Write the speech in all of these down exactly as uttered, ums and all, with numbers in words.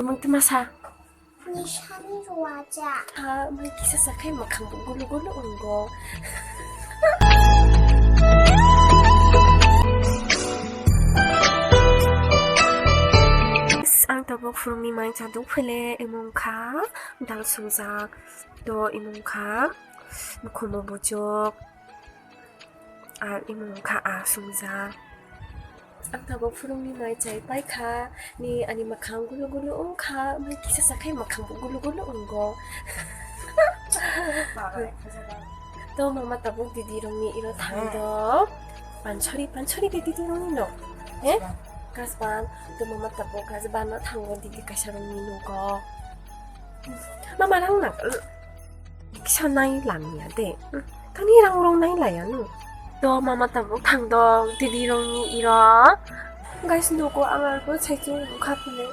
Mung tuma sa. Nisani ruaja. Ha, mai kisa sa khai makhang bo gulu gulu wngo. Ang tabuk phurungni mai chaduk phele imung kha dal sungjak. To imung kha mukhumu buchuk. Ar imung kha a sungjak. Ang tabuk phurungni mai chai paikha, ni ani makhang gulu gulu wngkha, mai kisa sa khai makhang bo gulu gulu wngo. To mama tabuk didi rokni iro thangdo. Pansori, pansori de didi rokni no. He? Kasban. To mama tabuk kasban no thango didi kaisa rokni nogo. Mama rang na. Kisa nai lamya de. Tani rang rong nai laya no. To mama tabuk thang dong, didi rong ni iro. Guys, nogo ang arbo sai chung kha phile.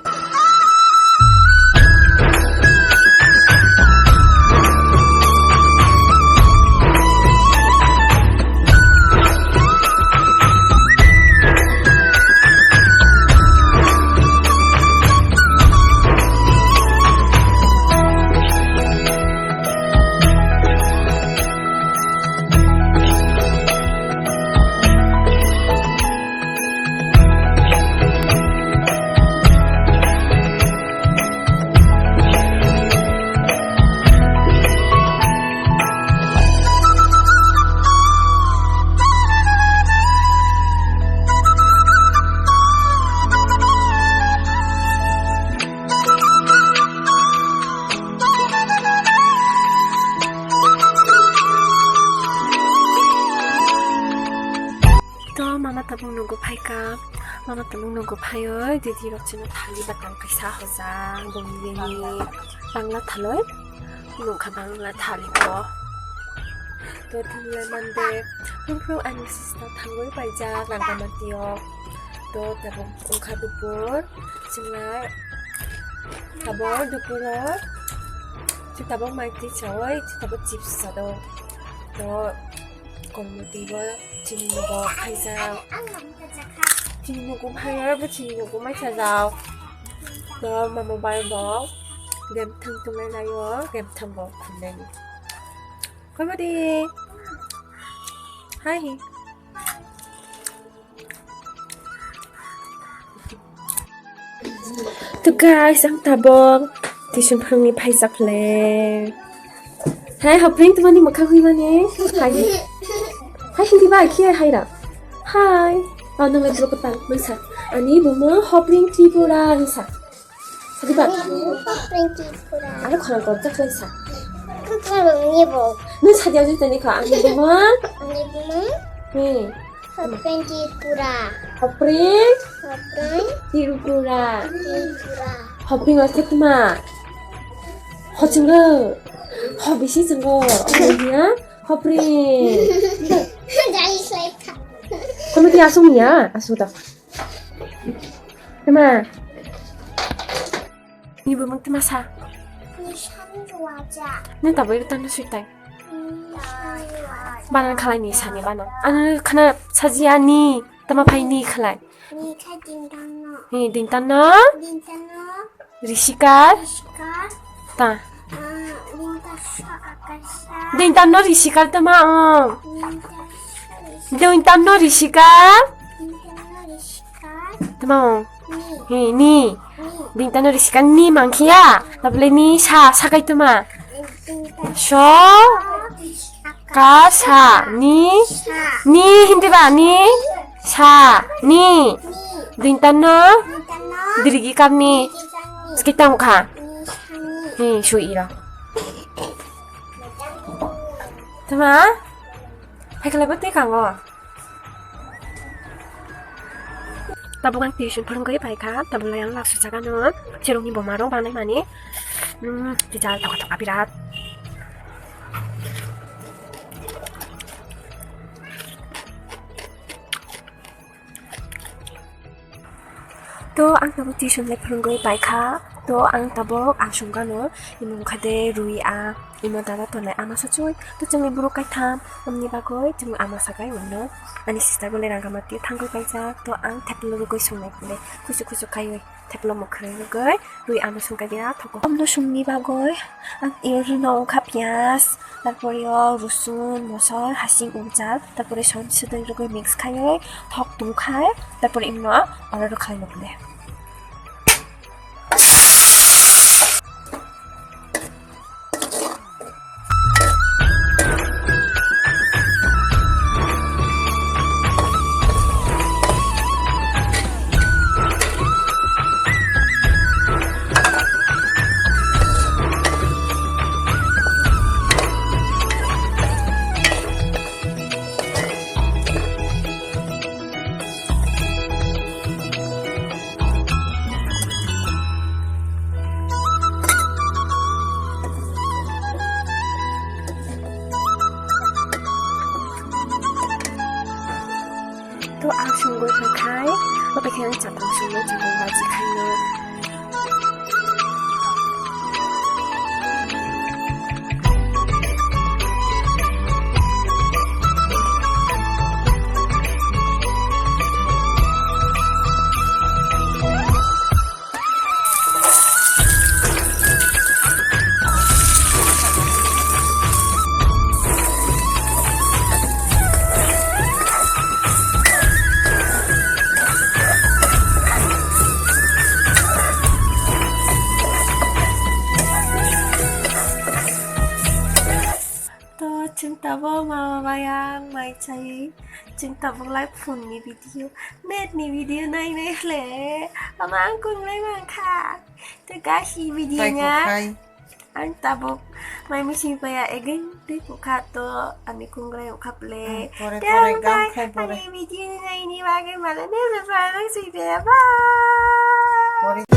To mama tabuk nogo phaikha, mama tabuk nogo phaioi, didi rok chini thali batang kaisa hojak, bongni bini bangla thaloi, nukha bangla thali ko. To thumle mande, phung phung ani sister thangoi paijak, Rangamati o. To tabuk wngkha dupur, chwla tabuk dupuro, chwla tabuk mai twi chawi, chwla tabuk chips chado. To Kolmoti bo chini nogo phaijak. Chini nogo phaiya, bo chini nogo mai sajak. To mama bai bo game thang tunglai laio, game thang bo khulai ni. Kolmoti. Hai. To guys, ang tabuk tuition phwrwngni phaijak le. Hai, hopring twmani mwkhang huimani. Hai. Hai, hindi ba, khiya hai ra. Hai. Oh, nang lai bro kwtal, masa. Ani bumung Hopring Tripura, masa. Sadi ba? Hopring Tripura. Aro khorang kor jak lai sa. Khorang ni bo. Nung sadi ajo tani kha, ani bumung. Ani bumung. Hmm. Hopring Tripura. Hopring? Hopring? Tripura. Tripura. Hopring ase tuma. Ho chungo. Ho bisi chungo. Ho ya. Hopring. Jai slai kha. Kono ti asung ya? Asu ta. Tuma. Ni bumung tuma sa. Ni sani ruaja. Ni tabuk iri tanda sui tai. Banan khalai ni sani banan. Ano khana sajiya ni. Tama phai ni khalai. Ni khai dintano. Ni dintano. Dintano. Rishikar. Rishikar. Ta. Ah, dintano akasa. Dintano rishikar tama, oh. Dintano rishikar. Dintano rishikar. Tama, oh. Ni. Ni, ni. Ni. Dintano rishikar ni mangkhiya. Tabule ni sa, sakai tama. Dintano. So. Rishikar. Ka sa ni, ni hindi ba ni sa ni dintano dirigi kap ni skitang kha. Ni sui ira. Tama? Hai kala bati kango. Tabuk ang tuition phwrwngwi paikha, tabuk lai ang lak sujak ano, cherokni boma rok banai mani, hmm, tijal toka toka birat. To ang tabuk tuition lai phwrwngwi paikha, to ang tabuk aswk ano, imung khade rwi a. Imo dada tongnai ama sa chui, to chwngni borok kaitham, amni bagwi chwng ama sakai wngno. Ani sister bo le Rangamati thangwi kaijak, to ang theplo rwgwi songnai pole, kuchuk kuchuk kaiwi. Theplo mwkhwrwi rwgwi twi ano sungkha dia thoko. Omno sungni bagwi ang rino wngkha piyaj, tarpore o rosun, mosol, hasing, umchal, tarpore som sudai rwgwi mix khaiwi thok tungkhai, tarpore imno oro rwkhlai nukle. To ang sungwi pakhai, to pakhai ang chapang sungwi chapang baji khaino. To chwng tabuk mama bai ang mai chai, chwng tabuk lai phone ni video, net ni video nai nai le, ama ang kunglai mankha. Te gasi video Tei nya. Kukhai. Ang tabuk mai mising paya again tei kukha to ani kungrai ukha ple. Ang pore Te pore ang gam bai khai pore. Ani video nai ni bagwi male ne le parang si de ba. Pore.